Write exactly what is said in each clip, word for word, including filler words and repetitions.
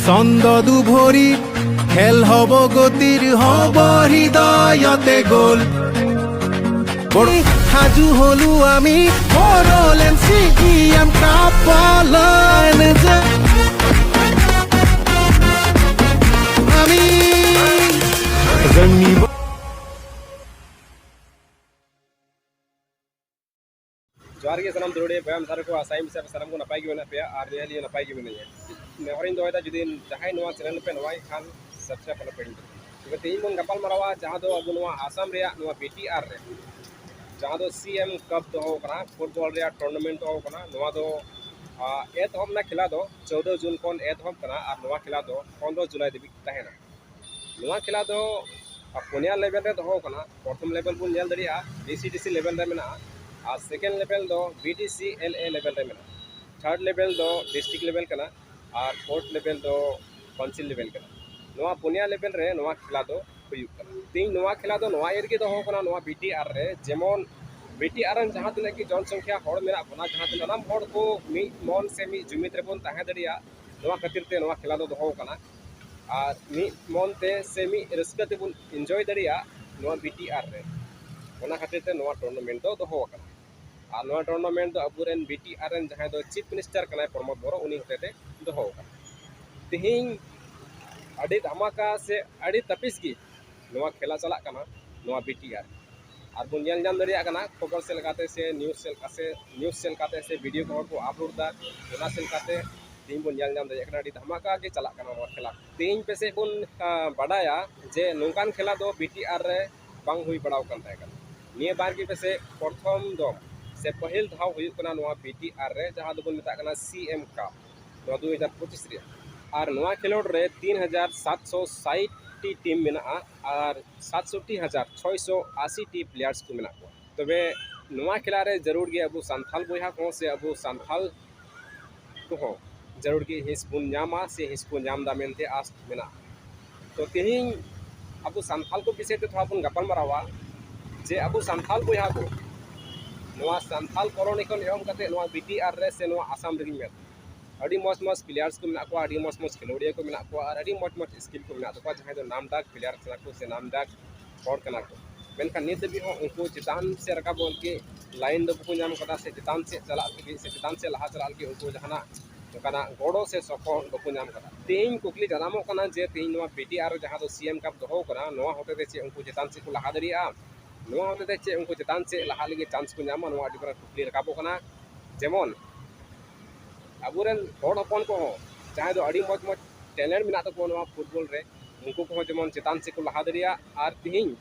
ছন্দ দুভৰি খেল হ'ব গতিৰ, হ'ব হৃদয়তে গ'ল। বৰং সাজু হলো আমি, বড়োলেণ্ড চি ই এম কাপলৈ যে আমি জন্মিব। ᱡᱚᱦᱟᱨ ᱜᱮ ᱥᱟᱱᱟᱢ ᱫᱩᱞᱟᱹᱲᱤᱭᱟᱹ ᱵᱚᱭᱦᱟ ᱢᱤᱥᱨᱟ ᱠᱚ, ᱟᱥᱟᱭᱟᱹᱧ ᱥᱟᱱᱟᱢ ᱠᱚ ᱱᱟᱯᱟᱭ ᱜᱮ ᱢᱮᱱᱟᱜ ᱯᱮᱭᱟ ᱟᱨ ᱱᱤᱭᱟᱹ ᱦᱚᱸ ᱱᱟᱯᱟᱭ ᱜᱮ ᱢᱮᱱᱟᱜ ᱞᱤᱧᱟ᱾ ᱱᱮᱦᱚᱨᱤᱧ ᱫᱚᱦᱚᱭᱮᱫᱟ, ᱡᱩᱫᱤ ᱡᱟᱦᱟᱸᱭ ᱱᱚᱣᱟ ᱪᱮᱱᱮᱞ ᱯᱮ ᱱᱟᱣᱟᱭ ᱠᱷᱟᱱ, ᱥᱟᱵᱥᱠᱨᱟᱭᱤᱵ ᱟᱞᱚ ᱯᱮ ᱦᱤᱲᱤᱧ ᱛᱟᱵᱚᱱᱟ᱾ ᱛᱚᱵᱮ ᱛᱮᱦᱮᱧ ᱵᱚᱱ ᱜᱟᱯᱟᱞ ᱢᱟᱨᱟᱣᱟ ᱡᱟᱦᱟᱸ ᱫᱚ ᱟᱵᱚ ᱱᱚᱣᱟ ᱟᱥᱟᱢ ᱨᱮᱭᱟᱜ ᱱᱚᱣᱟ ᱵᱤ ᱴᱤ ᱟᱨ ᱨᱮ ᱡᱟᱦᱟᱸ ᱫᱚ ᱥᱤ ᱮᱢ ᱠᱟᱯ ᱫᱚᱦᱚ ᱠᱟᱱᱟ, ᱯᱷᱩᱴᱵᱚᱞ ᱨᱮᱭᱟᱜ ᱴᱩᱨᱱᱟᱢᱮᱱᱴ ᱫᱚᱦᱚ ᱠᱟᱱᱟ᱾ ᱱᱚᱣᱟ ᱫᱚ, ᱟ, ᱮᱛᱚᱦᱚᱵ ᱨᱮᱱᱟᱜ ᱠᱷᱮᱞᱟ ᱫᱚ ᱪᱳᱫᱫᱳ ᱡᱩᱱ ᱠᱷᱚᱱ ᱮᱛᱚᱦᱚᱵ ᱠᱟᱱᱟ ᱟᱨ ᱱᱚᱣᱟ ᱠᱷᱮᱞᱟ ᱫᱚ ᱯᱚᱱᱨᱚ ᱡᱩᱞᱟᱭ ᱫᱷᱟᱹᱵᱤᱡ ᱛᱟᱦᱮᱱᱟ᱾ ᱱᱚᱣᱟ ᱠᱷᱮᱞᱟ ᱫᱚ ᱯᱩᱱᱭᱟ ᱞᱮᱵᱮᱞ ᱨᱮ ᱫᱚᱦᱚ ᱠᱟᱱᱟ᱾ ᱯᱨᱚᱛᱷᱚᱢ ᱞᱮᱵᱮᱞ ᱵᱚᱱ ᱧᱮᱞ ᱫᱟᱲᱮᱭᱟᱜᱼᱟ, ᱵᱤ ᱥᱤ ᱰᱤ ᱥᱤ ᱞᱮᱵᱮᱞ ᱨᱮ ᱢᱮᱱᱟᱜᱼᱟ, ᱟᱨ ᱥᱮᱠᱮᱱᱰ ᱞᱮᱵᱮᱞ ᱫᱚ B D C L A ᱞᱮᱵᱮᱞ ᱨᱮ ᱢᱮᱱᱟᱜᱼᱟ᱾ ᱛᱷᱟᱨᱰ ᱞᱮᱵᱮᱞ ᱫᱚ ᱰᱤᱥᱴᱨᱤᱠᱴ ᱞᱮᱵᱮᱞ ᱠᱟᱱᱟ, ᱟᱨ ᱯᱷᱳᱨᱛᱷ ᱞᱮᱵᱮᱞ ᱫᱚ ᱠᱟᱣᱩᱱᱥᱤᱞ ᱞᱮᱵᱮᱞ ᱠᱟᱱᱟ᱾ ᱱᱚᱣᱟ ᱯᱩᱱᱭᱟ ᱞᱮᱵᱮᱞ ᱨᱮ ᱱᱚᱣᱟ ᱠᱷᱮᱞᱟ ᱫᱚ ᱦᱩᱭᱩᱜ ᱠᱟᱱᱟ᱾ ᱛᱮᱦᱮᱧ ᱱᱚᱣᱟ ᱠᱷᱮᱞᱟ ᱫᱚ ᱱᱚᱣᱟ ᱤᱭᱟᱹ ᱨᱮᱜᱮ ᱫᱚᱦᱚ ᱠᱟᱱᱟ, ᱱᱚᱣᱟ ᱵᱤ ᱴᱤ ᱟᱨ ᱨᱮ, ᱡᱮᱢᱚᱱ ᱵᱤ ᱴᱤ ᱟᱨ ᱨᱮᱱ ᱡᱟᱦᱟᱸ ᱛᱤᱱᱟᱹᱜ ᱜᱮ ᱡᱚᱱ ᱥᱚᱝᱠᱷᱭᱟ ᱦᱚᱲ ᱢᱮᱱᱟᱜ ᱵᱚᱱᱟ, ᱡᱟᱦᱟᱸ ᱛᱤᱱᱟᱹᱜ ᱥᱟᱱᱟᱢ ᱦᱚᱲ ᱠᱚ ᱢᱤᱫ ᱢᱚᱱ ᱥᱮ ᱢᱤᱫ ᱡᱩᱢᱤᱫ ᱨᱮᱵᱚᱱ ᱛᱟᱦᱮᱸ ᱫᱟᱲᱮᱭᱟᱜ, ᱱᱚᱣᱟ ᱠᱷᱟᱹᱛᱤᱨ ᱛᱮ ᱱᱚᱣᱟ ᱠᱷᱮᱞᱟ ᱫᱚ ᱫᱚᱦᱚ ᱠᱟᱱᱟ᱾ ᱟᱨ ᱢᱤᱫ ᱢᱚᱱ ᱛᱮ ᱥᱮ ᱢᱤᱫ ᱨᱟᱹᱥᱠᱟᱹ ᱛᱮᱵᱚᱱ ᱤᱱᱡᱚᱭ ᱫᱟᱲᱮᱭᱟᱜ ᱱᱚᱣᱟ ᱵᱤ ᱴᱤ ᱟᱨ ᱨᱮ, ᱚᱱᱟ ᱠᱷᱟᱹᱛᱤᱨ ᱛᱮ ᱱᱚᱣᱟ ᱴᱩᱨᱱᱟᱢᱮᱱᱴ ᱫᱚ ᱫᱚᱦᱚ ᱟᱠᱟᱱᱟ᱾ ᱟᱨ ᱱᱚᱣᱟ ᱴᱩᱨᱱᱟᱢᱮᱱᱴ ᱫᱚ ᱟᱵᱚᱨᱮᱱ ᱵᱤ ᱴᱤ ᱟᱨ ᱨᱮᱱ ᱡᱟᱦᱟᱸᱭ ᱫᱚ ᱪᱤᱯ ᱢᱤᱱᱤᱥᱴᱟᱨ ᱠᱟᱱᱟᱭ ᱯᱨᱚᱢᱳᱫ ᱵᱚᱨᱚ, ᱩᱱᱤ ᱦᱚᱛᱮᱛᱮ ᱫᱚᱦᱚ ᱟᱠᱟᱱᱟ᱾ ᱛᱮᱦᱮᱧ ᱟᱹᱰᱤ ᱫᱷᱟᱢᱟᱠᱟ ᱥᱮ ᱟᱹᱰᱤ ᱛᱟᱹᱯᱤᱥ ᱜᱮ ᱱᱚᱣᱟ ᱠᱷᱮᱞᱟ ᱪᱟᱞᱟᱜ ᱠᱟᱱᱟ ᱱᱚᱣᱟ ᱵᱤ ᱴᱤ ᱟᱨ᱾ ᱟᱨ ᱵᱚᱱ ᱧᱮᱞ ᱧᱟᱢ ᱫᱟᱲᱮᱭᱟᱜ ᱠᱟᱱᱟ ᱠᱷᱚᱵᱚᱨ ᱥᱮᱫ ᱞᱮᱠᱟᱛᱮ ᱥᱮ ᱱᱤᱭᱩᱡᱽ ᱥᱮᱫ ᱞᱮᱠᱟ-, ᱥᱮ ᱱᱤᱭᱩᱡᱽ ᱥᱮᱫ ᱞᱮᱠᱟᱛᱮ ᱥᱮ ᱵᱷᱤᱰᱤᱭᱳ ᱠᱚᱦᱚᱸ ᱠᱚ ᱟᱯᱞᱳᱰ ᱮᱫᱟ, ᱚᱱᱟ ᱥᱮᱫ ᱞᱮᱠᱟᱛᱮ ᱛᱮᱦᱮᱧ ᱵᱚᱱ ᱧᱮᱞ ᱧᱟᱢ ᱫᱟᱲᱮᱭᱟᱜ ᱠᱟᱱᱟ ᱟᱹᱰᱤ ᱫᱷᱟᱢᱟᱠᱟ ᱜᱮ ᱪᱟᱞᱟᱜ ᱠᱟᱱᱟ ᱱᱚᱣᱟ ᱠᱷᱮᱞᱟ᱾ ᱛᱮᱦᱮᱧ ᱯᱟᱥᱮᱡ ᱵᱚᱱ, ᱟ, ᱵᱟᱰᱟᱭᱟ ᱡᱮ ᱱᱚᱝᱠᱟᱱ ᱠᱷᱮᱞᱟ ᱫᱚ ᱵᱤ ᱴᱤ ᱟᱨ ᱨᱮ ᱵᱟᱝ ᱦᱩᱭ ᱵᱟᱲᱟᱣ ᱠᱟᱱ ᱛᱟᱦᱮᱸ ᱠᱟᱱᱟ᱾ ᱱᱤᱭᱟᱹ ᱵᱟᱨ ᱜᱮ ᱯᱟᱥᱮᱡ ᱯᱨᱚᱛᱷᱚᱢ ᱫᱚ ᱥᱮ ᱯᱟᱹᱦᱤᱞ ᱫᱷᱟᱣ ᱦᱩᱭᱩᱜ ᱠᱟᱱᱟ ᱱᱚᱣᱟ ᱵᱤ ᱴᱤ ᱟᱨ ᱨᱮ, ᱡᱟᱦᱟᱸ ᱫᱚᱵᱚᱱ ᱢᱮᱛᱟᱜ ᱠᱟᱱᱟ ᱥᱤ ᱮᱢ ᱠᱟᱯ, ᱱᱚᱣᱟ ᱫᱩ ᱦᱟᱡᱟᱨ ᱯᱚᱸᱪᱤᱥ ᱨᱮᱭᱟᱜ᱾ ᱟᱨ ᱱᱚᱣᱟ ᱠᱷᱮᱞᱳᱰ ᱨᱮ ᱛᱤᱱ ᱦᱟᱡᱟᱨ ᱥᱟᱛᱥᱚ ᱥᱟᱴ ᱴᱤ ᱴᱤᱢ ᱢᱮᱱᱟᱜᱼᱟ ᱟᱨ ᱥᱟᱛᱥᱚᱴᱤ ᱦᱟᱡᱟᱨ ᱪᱷᱚᱭᱥᱚ ᱟᱥᱤ ᱴᱤ ᱯᱞᱮᱭᱟᱨᱥ ᱠᱚ ᱢᱮᱱᱟᱜ ᱠᱚᱣᱟ᱾ ᱛᱚᱵᱮ ᱱᱚᱣᱟ ᱠᱷᱮᱞᱟ ᱨᱮ ᱡᱟᱹᱨᱩᱲ ᱜᱮ ᱟᱵᱚ ᱥᱟᱱᱛᱟᱞ ᱵᱚᱭᱦᱟ ᱠᱚᱦᱚᱸ ᱥᱮ ᱟᱵᱚ ᱥᱟᱱᱛᱟᱞ ᱠᱚᱦᱚᱸ ᱡᱟᱹᱨᱩᱲ ᱜᱮ ᱦᱤᱸᱥ ᱵᱚᱱ ᱧᱟᱢᱟ ᱥᱮ ᱦᱤᱸᱥ ᱠᱚ ᱧᱟᱢ ᱮᱫᱟ ᱢᱮᱱᱛᱮ ᱟᱸᱥ ᱢᱮᱱᱟᱜᱼᱟ᱾ ᱛᱚ ᱛᱮᱦᱮᱧ ᱟᱵᱚ ᱥᱟᱱᱛᱟᱞ ᱠᱚ ᱵᱤᱥᱚᱭ ᱛᱮ ᱛᱷᱚᱲᱟ ᱵᱚᱱ ᱜᱟᱯᱟᱞ ᱢᱟᱨᱟᱣᱟ ᱡᱮ ᱟᱵᱚ ᱥᱟᱱᱛᱟᱞ ᱵᱚᱭᱦᱟ ᱠᱚ ᱱᱚᱣᱟ ᱥᱟᱱᱛᱟᱞ ᱠᱚᱞᱚᱱᱤ ᱠᱷᱚᱱ ᱮᱦᱚᱵ ᱠᱟᱛᱮ ᱱᱚᱣᱟ ᱵᱤ ᱴᱤ ᱟᱨ ᱨᱮ ᱥᱮ ᱱᱚᱣᱟ ᱟᱥᱟᱢ ᱨᱮᱜᱮᱧ ᱢᱮᱱ, ᱟᱹᱰᱤ ᱢᱚᱡᱽ ᱢᱚᱡᱽ players ᱠᱚ ᱢᱮᱱᱟᱜ ᱠᱚᱣᱟ, ᱟᱹᱰᱤ ᱢᱚᱡᱽ ᱢᱚᱡᱽ ᱠᱷᱮᱞᱳᱰᱤᱭᱟᱹ ᱠᱚ ᱢᱮᱱᱟᱜ ᱠᱚᱣᱟ, ᱟᱨ ᱟᱹᱰᱤ ᱢᱚᱡᱽ ᱢᱚᱡᱽ skill ᱠᱚ ᱢᱮᱱᱟᱜ ᱛᱟᱠᱚᱣᱟ, ᱡᱟᱦᱟᱸᱭ ᱫᱚ ᱱᱟᱢᱰᱟᱠ player ᱠᱟᱱᱟ ᱠᱚ ᱥᱮ ᱱᱟᱢᱰᱟᱠ ᱦᱚᱲ ᱠᱟᱱᱟ ᱠᱚ᱾ ᱢᱮᱱᱠᱷᱟᱱ ᱱᱤᱛ ᱫᱷᱟᱹᱵᱤᱡ ᱦᱚᱸ ᱩᱱᱠᱩ ᱪᱮᱛᱟᱱ ᱥᱮᱫ ᱨᱟᱠᱟᱵᱚᱜ ᱞᱟᱹᱜᱤᱫ line ᱫᱚ ᱵᱟᱠᱚ ᱧᱟᱢ ᱠᱟᱫᱟ, ᱥᱮ ᱪᱮᱛᱟᱱ ᱥᱮᱫ ᱪᱟᱞᱟᱜ ᱞᱟᱹᱜᱤᱫ ᱥᱮ ᱪᱮᱛᱟᱱ ᱥᱮᱫ ᱞᱟᱦᱟ ᱪᱟᱞᱟᱜ ᱞᱟᱹᱜᱤᱫ ᱩᱱᱠᱩ ᱡᱟᱦᱟᱱᱟᱜ ᱚᱱᱠᱟᱱᱟᱜ ᱜᱚᱲᱚ ᱥᱮ support ᱵᱟᱠᱚ ᱧᱟᱢ ᱠᱟᱫᱟ᱾ ᱛᱮᱦᱮᱧ ᱠᱩᱠᱞᱤ ᱡᱟᱱᱟᱢᱚᱜ ᱠᱟᱱᱟ ᱡᱮ ᱛᱮᱦᱮᱧ ᱱᱚᱣᱟ ᱵᱤ ᱴᱤ ᱟᱨ ᱨᱮ ᱡᱟᱦᱟᱸ ᱫᱚ ᱥᱤ ᱮᱢ ᱠᱟᱯ ᱫᱚᱦᱚ ᱠᱟᱱᱟ, ᱱᱚᱣᱟ ᱦᱚᱛᱮ ᱛᱮ ᱪᱮᱫ ᱩᱱᱠᱩ ᱪᱮᱛᱟᱱ ᱥᱮᱫ ᱠᱚ ᱞᱟᱦᱟ ᱫᱟᱲᱮᱭᱟᱜᱼᱟ? ᱱᱚᱣᱟ ᱦᱚᱛᱮ ᱛᱮ ᱪᱮᱫ ᱩᱱᱠᱩ ᱪᱮᱛᱟᱱ ᱥᱮᱫ ᱞᱟᱦᱟᱜ ᱞᱟᱹᱜᱤᱫ chance ᱠᱚ ᱧᱟᱢᱟ? ᱱᱚᱣᱟ ᱟᱹᱰᱤ ᱢᱟᱨᱟᱝ ᱠᱩᱠᱞᱤ ᱨᱟᱠᱟᱵᱚᱜ ᱠᱟᱱᱟ᱾ ᱡᱮᱢᱚᱱ ᱟᱵᱚᱨᱮᱱ ᱦᱚᱲ ᱦᱚᱯᱚᱱ ᱠᱚᱦᱚᱸ ᱡᱟᱦᱟᱸᱭ ᱫᱚ ᱟᱹᱰᱤ ᱢᱚᱡᱽ ᱢᱚᱡᱽ talent ᱢᱮᱱᱟᱜ ᱛᱟᱠᱚᱣᱟ ᱱᱚᱣᱟ football ᱨᱮ, ᱩᱱᱠᱩ ᱠᱚᱦᱚᱸ ᱡᱮᱢᱚᱱ ᱪᱮᱛᱟᱱ ᱥᱮᱫ ᱠᱚ ᱞᱟᱦᱟ ᱫᱟᱲᱮᱭᱟᱜ, ᱟᱨ ᱛᱮᱦᱮᱧ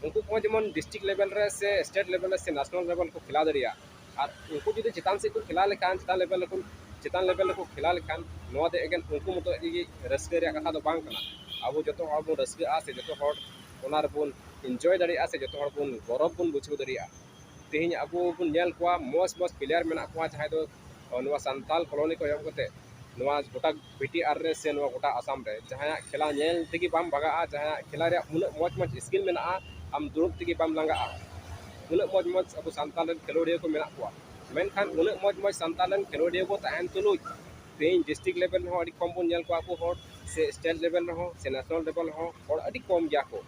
ᱩᱱᱠᱩ ᱠᱚᱦᱚᱸ ᱡᱮᱢᱚᱱ district level ᱨᱮ ᱥᱮ state level ᱨᱮ ᱥᱮ national level ᱠᱚ ᱠᱷᱮᱞᱟ ᱫᱟᱲᱮᱭᱟᱜ᱾ ᱟᱨ ᱩᱱᱠᱩ ᱡᱩᱫᱤ ᱪᱮᱛᱟᱱ ᱥᱮᱫ ᱠᱚ ᱠᱷᱮᱞᱟ ᱞᱮᱠᱷᱟᱱ, ᱪᱮᱛᱟᱱ level ᱨᱮᱠᱚ, ᱪᱮᱛᱟᱱ level ᱨᱮᱠᱚ ᱠᱷᱮᱞᱟ ᱞᱮᱠᱷᱟᱱ, ᱱᱚᱣᱟ ᱫᱚ ᱮᱠᱮᱱ ᱩᱱᱠᱩ ᱢᱚᱛᱚ ᱜᱮ ᱨᱟᱹᱥᱠᱟᱹ ᱨᱮᱭᱟᱜ ᱠᱟᱛᱷᱟ ᱫᱚ ᱵᱟᱝ ᱠᱟᱱᱟ᱾ ᱟᱵᱚ ᱡᱚᱛᱚ ᱦᱚᱲ ᱵᱚᱱ ᱨᱟᱹᱥᱠᱟᱹᱜᱼᱟ ᱥᱮ ᱡᱚᱛᱚ ᱦᱚᱲ ᱚᱱᱟ ᱨᱮᱵᱚᱱ enjoy ᱫᱟᱲᱮᱭᱟᱜᱼᱟ ᱥᱮ ᱡᱚᱛᱚ ᱦᱚᱲ ᱵᱚᱱ ᱜᱚᱨᱚᱵᱽ ᱵᱚᱱ ᱵᱩᱡᱷᱟᱹᱣ ᱫᱟᱲᱮᱭᱟᱜᱼᱟ᱾ ᱛᱮᱦᱮᱧ ᱟᱵᱚ ᱵᱚᱱ ᱧᱮᱞ ᱠᱚᱣᱟ, ᱢᱚᱡᱽ ᱢᱚᱡᱽ player ᱢᱮᱱᱟᱜ ᱠᱚᱣᱟ, ᱡᱟᱦᱟᱸᱭ ᱫᱚ, ᱟᱸ, ᱱᱚᱣᱟ ᱥᱟᱱᱛᱟᱞ ᱠᱚᱞᱚᱱᱤ ᱠᱷᱚᱱ ᱮᱦᱚᱵ ᱠᱟᱛᱮ ᱱᱚᱣᱟ ᱜᱚᱴᱟ ᱵᱤ ᱴᱤ ᱟᱨ ᱨᱮ ᱥᱮ ᱱᱚᱣᱟ ᱜᱚᱴᱟ ᱟᱥᱟᱢ ᱨᱮ ᱡᱟᱦᱟᱸᱭᱟᱜ ᱠᱷᱮᱞᱟ ᱧᱮᱞ ᱛᱮᱜᱮ ᱵᱟᱢ ᱵᱷᱟᱜᱟᱜᱼᱟ, ᱡᱟᱦᱟᱸᱭᱟᱜ ᱠᱷᱮᱞᱟ ᱨᱮᱭᱟᱜ ᱩᱱᱟᱹᱜ ᱢᱚᱡᱽ ᱢᱚᱡᱽ skill ᱢᱮᱱᱟᱜᱼᱟ, ᱟᱢ ᱫᱩᱲᱩᱵ ᱛᱮᱜᱮ ᱵᱟᱢ ᱞᱟᱸᱜᱟᱜᱼᱟ᱾ ᱩᱱᱟᱹᱜ ᱢᱚᱡᱽ ᱢᱚᱡᱽ ᱟᱵᱚ ᱥᱟᱱᱛᱟᱞ ᱨᱮᱱ ᱠᱷᱮᱞᱳᱰᱤᱭᱟᱹ ᱠᱚ ᱢᱮᱱᱟᱜ ᱠᱚᱣᱟ, ᱢᱮᱱᱠᱷᱟᱱ ᱩᱱᱟᱹᱜ ᱢᱚᱡᱽ ᱢᱚᱡᱽ ᱥᱟᱱᱛᱟᱞ ᱨᱮᱱ ᱠᱷᱮᱞᱳᱰᱤᱭᱟᱹ ᱠᱚ ᱛᱟᱦᱮᱱ ᱛᱩᱞᱩᱡ ᱛᱮᱦᱮᱧ district level ᱨᱮᱦᱚᱸ ᱟᱹᱰᱤ ᱠᱚᱢ ᱵᱚᱱ ᱧᱮᱞ ᱠᱚᱣᱟ ᱟᱵᱚ ᱦᱚᱲ, ᱥᱮ state level ᱨᱮᱦᱚᱸ ᱥᱮ national level ᱨᱮᱦᱚᱸ ᱦᱚᱲ ᱟᱹᱰᱤ ᱠᱚᱢ ᱜᱮᱭᱟ ᱠᱚ᱾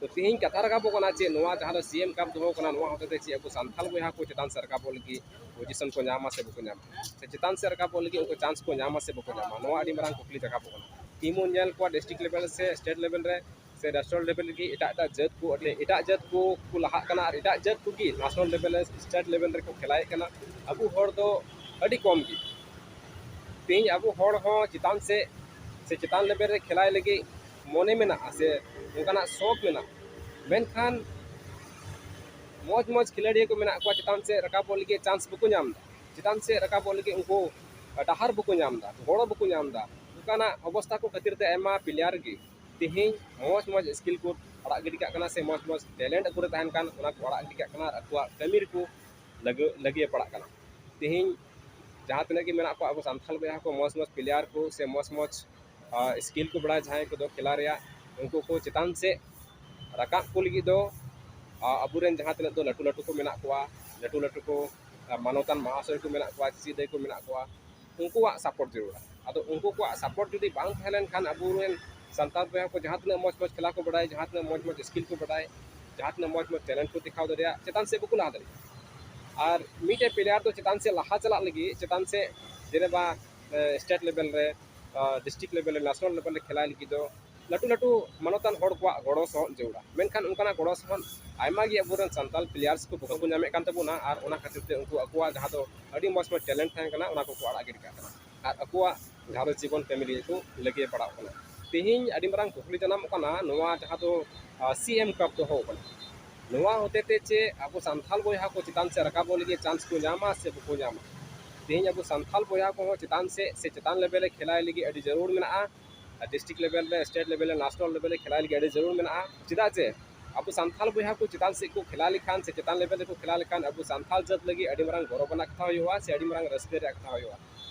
ᱛᱚ ᱛᱮᱦᱮᱧ ᱠᱟᱛᱷᱟ ᱨᱟᱠᱟᱵᱚᱜ ᱠᱟᱱᱟ ᱡᱮ ᱱᱚᱣᱟ ᱡᱟᱦᱟᱸ ᱫᱚ ᱥᱤ ᱮᱢ ᱠᱟᱯ ᱫᱚᱦᱚ ᱠᱟᱱᱟ, ᱱᱚᱣᱟ ᱦᱚᱛᱮ ᱛᱮ ᱪᱮᱫ ᱟᱵᱚ ᱥᱟᱱᱛᱟᱞ ᱵᱚᱭᱦᱟ ᱠᱚ ᱪᱮᱛᱟᱱ ᱥᱮᱫ ᱨᱟᱠᱟᱵᱚᱜ ᱞᱟᱹᱜᱤᱫ position ᱠᱚ ᱧᱟᱢᱟ ᱥᱮ ᱵᱟᱠᱚ ᱧᱟᱢᱟ, ᱥᱮ ᱪᱮᱛᱟᱱ ᱥᱮᱫ ᱨᱟᱠᱟᱵᱚᱜ ᱞᱟᱹᱜᱤᱫ ᱩᱱᱠᱩ chance ᱠᱚ ᱧᱟᱢᱟ ᱥᱮ ᱵᱟᱠᱚ ᱧᱟᱢᱟ, ᱱᱚᱣᱟ ᱟᱹᱰᱤ ᱢᱟᱨᱟᱝ ᱠᱩᱠᱞᱤ ᱨᱟᱠᱟᱵᱚᱜ ᱠᱟᱱᱟ᱾ ᱛᱮᱦᱮᱧ ᱵᱚᱱ ᱧᱮᱞ ᱠᱚᱣᱟ district level ᱥᱮ state level ᱨᱮ ᱥᱮ national level ᱨᱮᱜᱮ ᱮᱴᱟᱜ ᱮᱴᱟᱜ ᱡᱟᱹᱛ ᱠᱚ, ᱮᱴᱟᱜ ᱡᱟᱹᱛ ᱠᱚ ᱠᱚ ᱞᱟᱦᱟᱜ ᱠᱟᱱᱟ ᱟᱨ ᱮᱴᱟᱜ ᱡᱟᱹᱛ ᱠᱚᱜᱮ national level, state level ᱨᱮᱠᱚ ᱠᱷᱮᱞᱟᱭᱮᱫ ᱠᱟᱱᱟ᱾ ᱟᱵᱚ ᱦᱚᱲ ᱫᱚ ᱟᱹᱰᱤ ᱠᱚᱢ ᱜᱮ᱾ ᱛᱮᱦᱮᱧ ᱟᱵᱚ ᱦᱚᱲ ᱦᱚᱸ ᱪᱮᱛᱟᱱ ᱥᱮᱫ ᱥᱮ ᱪᱮᱛᱟᱱ level ᱨᱮ ᱠᱷᱮᱞᱟᱭ ᱞᱟᱹᱜᱤᱫ ᱢᱚᱱᱮ ᱢᱮᱱᱟᱜᱼᱟ ᱥᱮ ᱚᱱᱠᱟᱱᱟᱜ ᱥᱚᱠ ᱢᱮᱱᱟᱜᱼᱟ, ᱢᱮᱱᱠᱷᱟᱱ ᱢᱚᱡᱽ ᱢᱚᱡᱽ ᱠᱷᱤᱞᱟᱲᱤᱭᱟᱹ ᱠᱚ ᱢᱮᱱᱟᱜ ᱠᱚᱣᱟ, ᱪᱮᱛᱟᱱ ᱥᱮᱫ ᱨᱟᱠᱟᱵᱚᱜ ᱞᱟᱹᱜᱤᱫ chance ᱵᱟᱠᱚ ᱧᱟᱢ ᱮᱫᱟ, ᱪᱮᱛᱟᱱ ᱥᱮᱫ ᱨᱟᱠᱟᱵᱚᱜ ᱞᱟᱹᱜᱤᱫ ᱩᱱᱠᱩ ᱰᱟᱦᱟᱨ ᱵᱟᱠᱚ ᱧᱟᱢ ᱮᱫᱟ, ᱜᱚᱲᱚ ᱵᱟᱠᱚ ᱧᱟᱢ ᱮᱫᱟ᱾ ᱚᱱᱠᱟᱱᱟᱜ ᱚᱵᱚᱥᱛᱟ ᱠᱚ ᱠᱷᱟᱹᱛᱤᱨ ᱛᱮ ᱟᱭᱢᱟ player ᱜᱮ ᱛᱮᱦᱮᱧ ᱢᱚᱡᱽ ᱢᱚᱡᱽ skill ᱠᱚ ᱟᱲᱟᱜ ᱜᱤᱰᱤ ᱠᱟᱜ ᱠᱟᱱᱟ ᱥᱮ ᱢᱚᱡᱽ ᱢᱚᱡᱽ talent ᱟᱠᱚ ᱨᱮ ᱛᱟᱦᱮᱱ ᱠᱟᱱ, ᱚᱱᱟ ᱠᱚ ᱟᱲᱟᱜ ᱜᱤᱰᱤ ᱠᱟᱜ ᱠᱟᱱᱟ ᱟᱨ ᱟᱠᱚᱣᱟᱜ ᱠᱟᱹᱢᱤ ᱨᱮᱠᱚ ᱞᱟᱹᱜᱤ-, ᱞᱟᱹᱜᱤᱭᱟᱹ ᱯᱟᱲᱟᱜ ᱠᱟᱱᱟ᱾ ᱛᱮᱦᱮᱧ ᱡᱟᱦᱟᱸ ᱛᱤᱱᱟᱹᱜ ᱜᱮ ᱢᱮᱱᱟᱜ ᱠᱚᱣᱟ ᱟᱵᱚ ᱥᱟᱱᱛᱟᱲ ᱵᱚᱭᱦᱟ ᱠᱚ, ᱢᱚᱡᱽ ᱢᱚᱡᱽ player ᱠᱚ ᱥᱮ ᱢᱚᱡᱽ ᱢᱚᱡᱽ, ᱟᱸ, skill ᱠᱚ ᱵᱟᱲᱟᱭᱟ ᱡᱟᱦᱟᱸᱭ ᱠᱚᱫᱚ ᱠᱷᱮᱞᱟ ᱨᱮᱭᱟᱜ, ᱩᱱᱠᱩ ᱠᱚ ᱪᱮᱛᱟᱱ ᱥᱮᱫ ᱨᱟᱠᱟᱵ ᱠᱚ ᱞᱟᱹᱜᱤᱫ ᱫᱚ ᱟᱵᱚᱨᱮᱱ ᱡᱟᱦᱟᱸ ᱛᱤᱱᱟᱹᱜ ᱫᱚ ᱞᱟᱹᱴᱩ ᱞᱟᱹᱴᱩ ᱠᱚ ᱢᱮᱱᱟᱜ ᱠᱚᱣᱟ, ᱞᱟᱹᱴᱩ ᱞᱟᱹᱴᱩ ᱠᱚ ᱢᱟᱱᱚᱛᱟᱱ ᱢᱟᱦᱟᱥᱚᱭ ᱠᱚ ᱢᱮᱱᱟᱜ ᱠᱚᱣᱟ, ᱪᱮᱫ ᱫᱟᱹᱭ ᱠᱚ ᱢᱮᱱᱟᱜ ᱠᱚᱣᱟ, ᱩᱱᱠᱩᱣᱟᱜ ᱥᱟᱯᱳᱨᱴ ᱡᱟᱹᱨᱩᱲᱟ᱾ ᱟᱫᱚ ᱩᱱᱠᱩ ᱠᱚᱣᱟᱜ ᱥᱟᱯᱳᱨᱴ ᱡᱩᱫᱤ ᱵᱟᱝ ᱛᱟᱦᱮᱸ ᱞᱮᱱᱠᱷᱟᱱ ᱟᱵᱚᱨᱮᱱ ᱥᱟᱱᱛᱟᱲ ᱵᱚᱭᱦᱟ ᱠᱚ ᱡᱟᱦᱟᱸ ᱛᱤᱱᱟᱹᱜ ᱢᱚᱡᱽ ᱢᱚᱡᱽ ᱠᱷᱮᱞᱟ ᱠᱚ ᱵᱟᱰᱟᱭ, ᱡᱟᱦᱟᱸ ᱛᱤᱱᱟᱹᱜ ᱢᱚᱡᱽ ᱢᱚᱡᱽ ᱥᱠᱤᱞ ᱠᱚ ᱵᱟᱰᱟᱭ, ᱡᱟᱦᱟᱸ ᱛᱤᱱᱟᱹᱜ ᱢᱚᱡᱽ ᱢᱚᱡᱽ ᱴᱮᱞᱮᱱᱴ ᱠᱚ ᱫᱮᱠᱷᱟᱣ ᱫᱟᱲᱮᱭᱟᱜ, ᱪᱮᱛᱟᱱ ᱥᱮᱫ ᱵᱟᱠᱚ ᱞᱟᱦᱟ ᱫᱟᱲᱮᱭᱟᱜᱼᱟ᱾ ᱟᱨ ᱢᱤᱫᱴᱮᱡ ᱯᱞᱮᱭᱟᱨ ᱫᱚ ᱪᱮᱛᱟᱱ ᱥᱮᱫ ᱞᱟᱦᱟ ᱪᱟᱞᱟᱜ ᱞᱟᱹᱜᱤᱫ, ᱪᱮᱛᱟᱱ ᱥᱮᱫ ᱡᱮᱞᱮᱠᱟ ᱥᱴᱮᱴ ᱞᱮᱵᱮᱞ ᱨᱮ, ᱰᱤᱥᱴᱨᱤᱠᱴ ᱞᱮᱵᱮᱞ ᱨᱮ, ᱱᱮᱥᱱᱟᱞ ᱞᱮᱵᱮᱞ ᱨᱮ ᱠᱷᱮᱞᱟᱭ ᱞᱟᱹᱜᱤᱫ ᱫᱚ ᱞᱟᱹᱴᱩ ᱞᱟᱹᱴᱩ ᱢᱟᱱᱚᱛᱟᱱ ᱦᱚᱲ ᱠᱚᱣᱟᱜ ᱜᱚᱲᱚ ᱥᱚᱦᱚᱫ ᱡᱟᱹᱨᱩᱲᱟ᱾ ᱢᱮᱱᱠᱷᱟᱱ ᱚᱱᱠᱟᱱᱟᱜ ᱜᱚᱲᱚ ᱥᱚᱦᱚᱫ ᱟᱭᱢᱟ ᱜᱮ ᱟᱵᱚᱨᱮᱱ ᱥᱟᱱᱛᱟᱲ ᱯᱞᱮᱭᱟᱨᱥ ᱠᱚ ᱵᱟᱠᱚ ᱧᱟᱢᱮᱫ ᱠᱟᱱ ᱛᱟᱵᱚᱱᱟ, ᱟᱨ ᱚᱱᱟ ᱠᱷᱟᱹᱛᱤᱨ ᱛᱮ ᱩᱱᱠᱩ ᱟᱠᱚᱣᱟᱜ ᱡᱟᱦᱟᱸ ᱫᱚ ᱟᱹᱰᱤ ᱢᱚᱡᱽ ᱢᱚᱡᱽ ᱴᱮᱞᱮᱱᱴ ᱛᱟᱦᱮᱸ ᱠᱟᱱᱟ, ᱚᱱᱟ ᱠᱚᱠᱚ ᱟᱲᱟᱜ ᱜᱤᱰᱤ ᱠᱟᱜ ᱠᱟᱱᱟ ᱟᱨ ᱟᱠᱚᱣᱟᱜ ᱜᱷᱟᱨᱚᱸᱡᱽ ᱡᱤᱵᱚᱱ ᱯᱷᱮᱢᱤᱞᱤ ᱨᱮᱠᱚ ᱞᱟᱹᱜᱤᱭᱟᱹ ᱯᱟᱲᱟᱣ ᱠᱟᱱᱟ᱾ ᱛᱮᱦᱮᱧ ᱟᱹᱰᱤ ᱢᱟᱨᱟᱝ ᱠᱩᱠᱞᱤ ᱡᱟᱱᱟᱢᱚᱜ ᱠᱟᱱᱟ, ᱱᱚᱣᱟ ᱡᱟᱦᱟᱸ ᱫᱚ ᱥᱤ ᱮᱢ ᱠᱟᱯ ᱫᱚᱦᱚ ᱠᱟᱱᱟ, ᱱᱚᱣᱟ ᱦᱚᱛᱮ ᱛᱮ ᱪᱮᱫ ᱟᱵᱚ ᱥᱟᱱᱛᱟᱲ ᱵᱚᱭᱦᱟ ᱠᱚ ᱪᱮᱛᱟᱱ ᱥᱮᱫ ᱨᱟᱠᱟᱵᱚᱜ ᱞᱟᱹᱜᱤᱫ ᱪᱟᱱᱥ ᱠᱚ ᱧᱟᱢᱟ ᱥᱮ ᱵᱟᱠᱚ ᱧᱟᱢᱟ? ᱛᱮᱦᱮᱧ ᱟᱵᱚ ᱥᱟᱱᱛᱟᱲ ᱵᱚᱭᱦᱟ ᱠᱚᱦᱚᱸ ᱪᱮᱛᱟᱱ ᱥᱮᱫ ᱥᱮ ᱪᱮᱛᱟᱱ ᱞᱮᱵᱮᱞ ᱨᱮ ᱠᱷᱮᱞᱟᱭ ᱞᱟᱹᱜᱤᱫ ᱟᱹᱰᱤ ᱡᱟᱹᱨᱩᱲ ᱢᱮᱱᱟᱜᱼᱟ᱾ ᱰᱤᱥᱴᱨᱤᱠᱴ ᱞᱮᱵᱮᱞ ᱨᱮ, ᱥᱴᱮᱴ ᱞᱮᱵᱮᱞ ᱨᱮ, ᱱᱮᱥᱱᱟᱞ ᱞᱮᱵᱮᱞ ᱨᱮ ᱠᱷᱮᱞᱟᱭ ᱞᱟᱹᱜᱤᱫ ᱟᱹᱰᱤ ᱡᱟᱹᱨᱩᱲ ᱢᱮᱱᱟᱜᱼᱟ᱾ ᱪᱮᱫᱟᱜ ᱡᱮ ᱟᱵᱚ ᱥᱟᱱᱛᱟᱲ ᱵᱚᱭᱦᱟ ᱠᱚ ᱪᱮᱛᱟᱱ ᱥᱮᱫ ᱠᱚ ᱠᱷᱮᱞᱟ ᱞᱮᱠᱷᱟᱱ ᱥᱮ ᱪᱮᱛᱟᱱ ᱞᱮᱵᱮᱞ ᱨᱮᱠᱚ ᱠᱷᱮᱞᱟ ᱞᱮᱠᱷᱟᱱ ᱟᱵᱚ ᱥᱟᱱᱛᱟᱲ ᱡᱟᱹᱛ ᱞᱟᱹᱜᱤᱫ ᱟᱹᱰᱤ ᱢᱟᱨᱟᱝ ᱜᱚᱨᱚᱵᱽ ᱟᱱᱟᱜ ᱠᱟᱛᱷᱟ ᱦᱩᱭᱩᱜᱼᱟ ᱥᱮ ᱟᱹᱰᱤ ᱢᱟᱨᱟᱝ ᱨᱟᱹᱥᱠᱟᱹ ᱨᱮᱭᱟᱜ ᱠᱟᱛᱷᱟ ᱦᱩᱭᱩᱜᱼᱟ᱾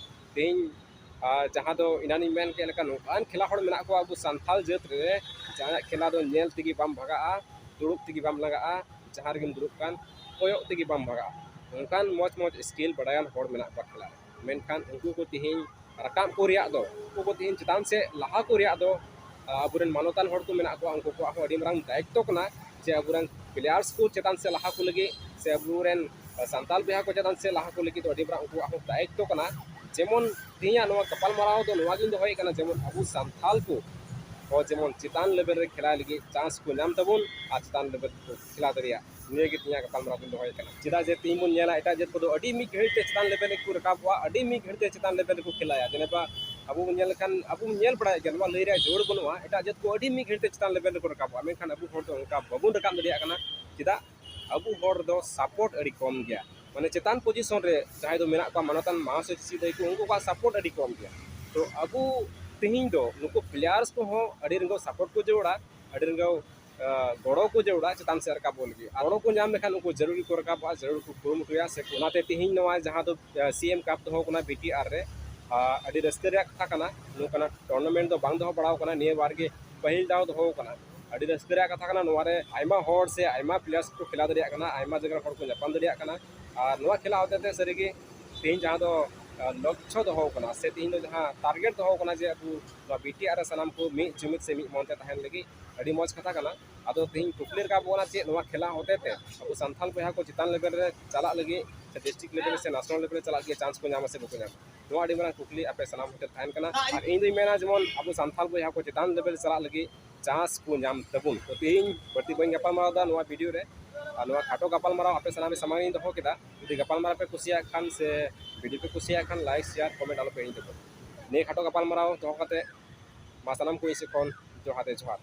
ᱛᱮᱦᱮᱧ ᱟᱨ ᱡᱟᱦᱟᱸ ᱫᱚ ᱮᱱᱟᱱᱤᱧ ᱢᱮᱱ ᱠᱮᱫ ᱞᱮᱠᱟ, ᱱᱚᱝᱠᱟᱱ ᱠᱷᱮᱞᱟ ᱦᱚᱲ ᱢᱮᱱᱟᱜ ᱠᱚᱣᱟ ᱟᱵᱚ ᱥᱟᱱᱛᱟᱲ ᱡᱟᱹᱛ ᱨᱮ, ᱡᱟᱦᱟᱸᱭᱟᱜ ᱠᱷᱮᱞᱟ ᱫᱚ ᱧᱮᱞ ᱛᱮᱜᱮ ᱵᱟᱢ ᱵᱷᱟᱜᱟᱜᱼᱟ, ᱫᱩᱲᱩᱵ ᱛᱮᱜᱮ ᱵᱟᱢ ᱞᱟᱜᱟᱜᱼᱟ, ᱡᱟᱦᱟᱸ ᱨᱮᱜᱮᱢ ᱫᱩᱲᱩᱵ ᱠᱟᱱ ᱠᱚᱭᱚᱜ ᱛᱮᱜᱮ ᱵᱟᱢ ᱵᱷᱟᱜᱟᱜᱼᱟ᱾ ᱚᱱᱠᱟᱱ ᱢᱚᱡᱽ ᱢᱚᱡᱽ ᱥᱠᱤᱞ ᱵᱟᱰᱟᱭᱟᱱ ᱦᱚᱲ ᱢᱮᱱᱟᱜ ᱠᱚᱣᱟ ᱠᱷᱮᱞᱟ ᱨᱮ, ᱢᱮᱱᱠᱷᱟᱱ ᱩᱱᱠᱩ ᱠᱚ ᱛᱮᱦᱮᱧ ᱨᱟᱠᱟᱵ ᱠᱚ ᱨᱮᱭᱟᱜ ᱫᱚ, ᱩᱱᱠᱩ ᱠᱚ ᱛᱮᱦᱮᱧ ᱪᱮᱛᱟᱱ ᱥᱮᱫ ᱞᱟᱦᱟ ᱠᱚ ᱨᱮᱭᱟᱜ ᱫᱚ, ᱟᱵᱚᱨᱮᱱ ᱢᱟᱱᱚᱛᱟᱱ ᱦᱚᱲ ᱠᱚ ᱢᱮᱱᱟᱜ ᱠᱚᱣᱟ, ᱩᱱᱠᱩ ᱠᱚᱣᱟᱜ ᱦᱚᱸ ᱟᱹᱰᱤ ᱢᱟᱨᱟᱝ ᱫᱟᱭᱤᱛᱛᱚ ᱠᱟᱱᱟ ᱡᱮ ᱟᱵᱚᱨᱮᱱ ᱯᱞᱮᱭᱟᱨᱥ ᱠᱚ ᱪᱮᱛᱟᱱ ᱥᱮᱫ ᱞᱟᱦᱟ ᱠᱚ ᱞᱟᱹᱜᱤᱫ ᱥᱮ ᱟᱵᱚᱨᱮᱱ ᱥᱟᱱᱛᱟᱲ ᱵᱚᱭᱦᱟ ᱠᱚ ᱪᱮᱛᱟᱱ ᱥᱮᱫ ᱞᱟᱦᱟ ᱠᱚ ᱞᱟᱹᱜᱤᱫ ᱫᱚ ᱟᱹᱰᱤ ᱢᱟᱨᱟᱝ ᱩᱱᱠᱩᱣᱟᱜ ᱦᱚᱸ ᱫᱟᱭᱤᱛᱛᱚ ᱠᱟᱱᱟ᱾ ᱡᱮᱢᱚᱱ ᱛᱮᱦᱮᱧᱟᱜ ᱱᱚᱣᱟ ᱜᱟᱯᱟᱞᱢᱟᱨᱟᱣ ᱫᱚ ᱱᱚᱣᱟ ᱜᱤᱧ ᱫᱚᱦᱚᱭᱮᱫ ᱠᱟᱱᱟ, ᱡᱮᱢᱚᱱ ᱟᱵᱚ ᱥᱟᱱᱛᱟᱲ ᱠᱚ ᱦᱚᱸ ᱡᱮᱢᱚᱱ ᱪᱮᱛᱟᱱ ᱞᱮᱵᱮᱞ ᱨᱮ ᱠᱷᱮᱞᱟᱭ ᱞᱟᱹᱜᱤᱫ ᱪᱟᱱᱥ ᱠᱚ ᱧᱟᱢ ᱛᱟᱵᱚᱱ ᱟᱨ ᱪᱮᱛᱟᱱ ᱞᱮᱵᱮᱞ ᱨᱮᱠᱚ ᱠᱷᱮᱞᱟ ᱫᱟᱲᱮᱭᱟᱜ, ᱱᱤᱭᱟᱹ ᱜᱮ ᱛᱮᱦᱮᱧᱟᱜ ᱜᱟᱯᱟᱞᱢᱟᱨᱟᱣ ᱫᱚᱧ ᱫᱚᱦᱚᱭᱮᱫ ᱠᱟᱱᱟ᱾ ᱪᱮᱫᱟᱜ ᱡᱮ ᱛᱮᱦᱮᱧ ᱵᱚᱱ ᱧᱮᱞᱟ, ᱮᱴᱟᱜ ᱡᱟᱹᱛ ᱠᱚᱫᱚ ᱟᱹᱰᱤ ᱢᱤᱫ ᱜᱷᱟᱹᱲᱤᱡ ᱛᱮ ᱪᱮᱛᱟᱱ ᱞᱮᱵᱮᱞ ᱨᱮᱠᱚ ᱨᱟᱠᱟᱵᱚᱜᱼᱟ, ᱟᱹᱰᱤ ᱢᱤᱫ ᱜᱷᱟᱹᱲᱤᱡ ᱛᱮ ᱪᱮᱛᱟᱱ ᱞᱮᱵᱮᱞ ᱨᱮᱠᱚ ᱠᱷᱮᱞᱟᱭᱟ᱾ ᱡᱮᱞᱮᱠᱟ ᱟᱵᱚ ᱵᱚᱱ ᱧᱮᱞ ᱞᱮᱠᱷᱟᱱ, ᱟᱵᱚ ᱵᱚᱱ ᱧᱮᱞ ᱵᱟᱲᱟᱭᱮᱫ ᱜᱮᱭᱟ, ᱱᱚᱣᱟ ᱞᱟᱹᱭ ᱨᱮᱭᱟᱜ ᱡᱟᱹᱨᱩᱲ ᱵᱟᱹᱱᱩᱜᱼᱟ, ᱮᱴᱟᱜ ᱡᱟᱹᱛ ᱠᱚ ᱟᱹᱰᱤ ᱢᱤᱫ ᱜᱷᱟᱹᱲᱤᱡ ᱛᱮ ᱪᱮᱛᱟᱱ ᱞᱮᱵᱮᱞ ᱨᱮᱠᱚ ᱨᱟᱠᱟᱵᱚᱜᱼᱟ, ᱢᱮᱱᱠᱷᱟᱱ ᱟᱵᱚ ᱦᱚᱲ ᱫᱚ ᱚᱱᱠᱟ ᱵᱟᱵᱚᱱ ᱨᱟᱠᱟᱵ ᱫᱟᱲᱮᱭᱟᱜ ᱠᱟᱱᱟ᱾ ᱪᱮᱫᱟᱜ? ᱟᱵᱚ ᱦᱚᱲ ᱫᱚ ᱥᱟᱯᱳᱨᱴ ᱟᱹᱰᱤ ᱠᱚᱢ ᱜᱮᱭᱟ᱾ ᱢᱟᱱᱮ ᱪᱮᱛᱟᱱ ᱯᱚᱡᱤᱥᱚᱱ ᱨᱮ ᱡᱟᱦᱟᱸᱭ ᱫᱚ ᱢᱮᱱᱟᱜ ᱠᱚᱣᱟ, ᱢᱟᱱᱚᱛᱟᱱ ᱢᱟᱦᱟᱥᱚᱭ ᱪᱮᱫ ᱫᱟᱹᱭ ᱠᱚ, ᱩᱱᱠᱩ ᱠᱚᱣᱟᱜ ᱥᱟᱯᱳᱨᱴ ᱟᱹᱰᱤ ᱠᱚᱢ ᱜᱮᱭᱟ᱾ ᱛᱚ ᱟᱵᱚ ᱛᱮᱦᱮᱧ ᱫᱚ ᱱᱩᱠᱩ ᱯᱞᱮᱭᱟᱨᱥ ᱠᱚᱦᱚᱸ ᱟᱹᱰᱤ ᱨᱮᱸᱜᱟᱣ ᱥᱟᱯᱳᱨᱴ ᱠᱚ ᱡᱟᱹᱨᱩᱲᱟ, ᱟᱹᱰᱤ ᱨᱮᱸᱜᱟᱣ, ᱟᱸ, ᱜᱚᱲᱚ ᱠᱚ ᱡᱟᱹᱨᱩᱲᱟ ᱪᱮᱛᱟᱱ ᱥᱮᱫ ᱨᱟᱠᱟᱵᱚᱜ ᱞᱟᱹᱜᱤᱫ᱾ ᱟᱨ ᱜᱚᱲᱚ ᱠᱚ ᱧᱟᱢ ᱞᱮᱠᱷᱟᱱ ᱩᱱᱠᱩ ᱡᱟᱹᱨᱩᱲ ᱜᱮᱠᱚ ᱨᱟᱠᱟᱵᱚᱜᱼᱟ, ᱡᱟᱹᱨᱩᱲ ᱠᱚ ᱠᱩᱨᱩᱢᱩᱴᱩᱭᱟ᱾ ᱥᱮ ᱚᱱᱟᱛᱮ ᱛᱮᱦᱮᱧ ᱱᱚᱣᱟ ᱡᱟᱦᱟᱸ ᱫᱚ, ᱟᱸ, ᱥᱤ ᱮᱢ ᱠᱟᱯ ᱫᱚᱦᱚ ᱠᱟᱱᱟ ᱵᱤ ᱴᱤ ᱟᱨ ᱨᱮ, ᱟᱸ, ᱟᱹᱰᱤ ᱨᱟᱹᱥᱠᱟᱹ ᱨᱮᱭᱟᱜ ᱠᱟᱛᱷᱟ ᱠᱟᱱᱟ᱾ ᱱᱚᱝᱠᱟᱱᱟᱜ ᱴᱩᱨᱱᱟᱢᱮᱱᱴ ᱫᱚ ᱵᱟᱝ ᱫᱚᱦᱚ ᱵᱟᱲᱟᱣ ᱠᱟᱱᱟ, ᱱᱤᱭᱟᱹ ᱵᱟᱨ ᱜᱮ ᱯᱟᱹᱦᱤᱞ ᱫᱷᱟᱣ ᱫᱚᱦᱚ ᱠᱟᱱᱟ᱾ ᱟᱹᱰᱤ ᱨᱟᱹᱥᱠᱟᱹ ᱨᱮᱭᱟᱜ ᱠᱟᱛᱷᱟ ᱠᱟᱱᱟ᱾ ᱱᱚᱣᱟ ᱨᱮ ᱟᱭᱢᱟ ᱦᱚᱲ ᱥᱮ ᱟᱭᱢᱟ players ᱠᱚ ᱠᱷᱮᱞᱟ ᱫᱟᱲᱮᱭᱟᱜ ᱠᱟᱱᱟ, ᱟᱭᱢᱟ ᱡᱟᱭᱜᱟ ᱨᱮᱱ ᱦᱚᱲ ᱠᱚ ᱧᱟᱯᱟᱢ ᱫᱟᱲᱮᱭᱟᱜ ᱠᱟᱱᱟ᱾ ᱟᱨ ᱱᱚᱣᱟ ᱠᱷᱮᱞᱟ ᱦᱚᱛᱮ ᱛᱮ ᱥᱟᱹᱨᱤᱜᱮ ᱛᱮᱦᱮᱧ ᱡᱟᱦᱟᱸ ᱫᱚ, ᱟᱸ, ᱞᱚᱠᱠᱷᱚ ᱫᱚᱦᱚ ᱠᱟᱱᱟ, ᱥᱮ ᱛᱮᱦᱮᱧ ᱫᱚ ᱡᱟᱦᱟᱸ target ᱫᱚᱦᱚ ᱠᱟᱱᱟ ᱡᱮ ᱟᱵᱚ ᱱᱚᱣᱟ BTR ᱨᱮ ᱥᱟᱱᱟᱢ ᱠᱚ ᱢᱤᱫ ᱡᱩᱢᱤᱫ ᱥᱮ ᱢᱤᱫ ᱢᱚᱱ ᱛᱮ ᱛᱟᱦᱮᱱ ᱞᱟᱹᱜᱤᱫ, ᱟᱹᱰᱤ ᱢᱚᱡᱽ ᱠᱟᱛᱷᱟ ᱠᱟᱱᱟ᱾ ᱟᱫᱚ ᱛᱮᱦᱮᱧ ᱠᱩᱠᱞᱤ ᱨᱟᱠᱟᱵᱚᱜ ᱠᱟᱱᱟ ᱪᱮᱫ ᱱᱚᱣᱟ ᱠᱷᱮᱞᱟ ᱦᱚᱛᱮ ᱛᱮ ᱟᱵᱚ ᱥᱟᱱᱛᱟᱲ ᱵᱚᱭᱦᱟ ᱠᱚ ᱪᱮᱛᱟᱱ level ᱨᱮ ᱪᱟᱞᱟᱜ ᱞᱟᱹᱜᱤᱫ ᱥᱮ district level ᱥᱮ national level ᱨᱮ ᱪᱟᱞᱟᱜ ᱞᱟᱹᱜᱤᱫ chance ᱠᱚ ᱧᱟᱢᱟ ᱥᱮ ᱵᱟᱠᱚ ᱧᱟᱢᱟ? ᱱᱚᱣᱟ ᱟᱹᱰᱤ ᱢᱟᱨᱟᱝ ᱠᱩᱠᱞᱤ ᱟᱯᱮ ᱥᱟᱱᱟᱢ ᱠᱚᱴᱷᱮᱱ ᱛᱟᱦᱮᱱ ᱠᱟᱱᱟ᱾ ᱟᱨ ᱤᱧ ᱫᱩᱧ ᱢᱮᱱᱟ ᱡᱮᱢᱚᱱ ᱟᱵᱚ ᱥᱟᱱᱛᱟᱲ ᱵᱚᱭᱦᱟ ᱠᱚ ᱪᱮᱛᱟᱱ level ᱪᱟᱞᱟᱜ ᱞᱟᱹᱜᱤᱫ chance ᱠᱚ ᱧᱟᱢ ᱛᱟᱵᱚᱱ᱾ ᱛᱚ ᱛᱮᱦᱮᱧ ᱵᱟᱹᱲᱛᱤ ᱵᱟᱹᱧ ᱜᱟᱯᱟᱞᱢᱟᱨᱟᱣ ᱮᱫᱟ ᱱᱚᱣᱟ video ᱨᱮ, ᱟᱨ ᱱᱚᱣᱟ ᱠᱷᱟᱴᱚ ᱜᱟᱯᱟᱞᱢᱟᱨᱟᱣ ᱟᱯᱮ ᱥᱟᱱᱟᱢ ᱥᱟᱢᱟᱝ ᱨᱤᱧ ᱫᱚᱦᱚ ᱠᱮᱫᱟ᱾ ᱡᱩᱫᱤ ᱜᱟᱯᱟᱞᱢᱟᱨᱟᱣ ᱯᱮ ᱠᱩᱥᱤᱭᱟᱜ ᱠᱷᱟᱱ ᱥᱮ video ᱯᱮ ᱠᱩᱥᱤᱭᱟᱜ ᱠᱷᱟᱱ like, share, comment ᱟᱞᱚ ᱯᱮ ᱦᱤᱲᱤᱧ ᱛᱟᱵᱚᱱ᱾ ᱱᱤᱭᱟᱹ ᱠᱷᱟᱴᱚ ᱜᱟᱯᱟᱞᱢᱟᱨᱟᱣ ᱫᱚᱦᱚ ᱠᱟᱛᱮ ᱢᱟ ᱥᱟᱱᱟᱢ ᱠᱚ ᱤᱧ ᱥᱮᱫ ᱠᱷᱚᱱ ᱡᱚᱦᱟᱨ ᱨᱮ ᱡᱚᱦᱟᱨ᱾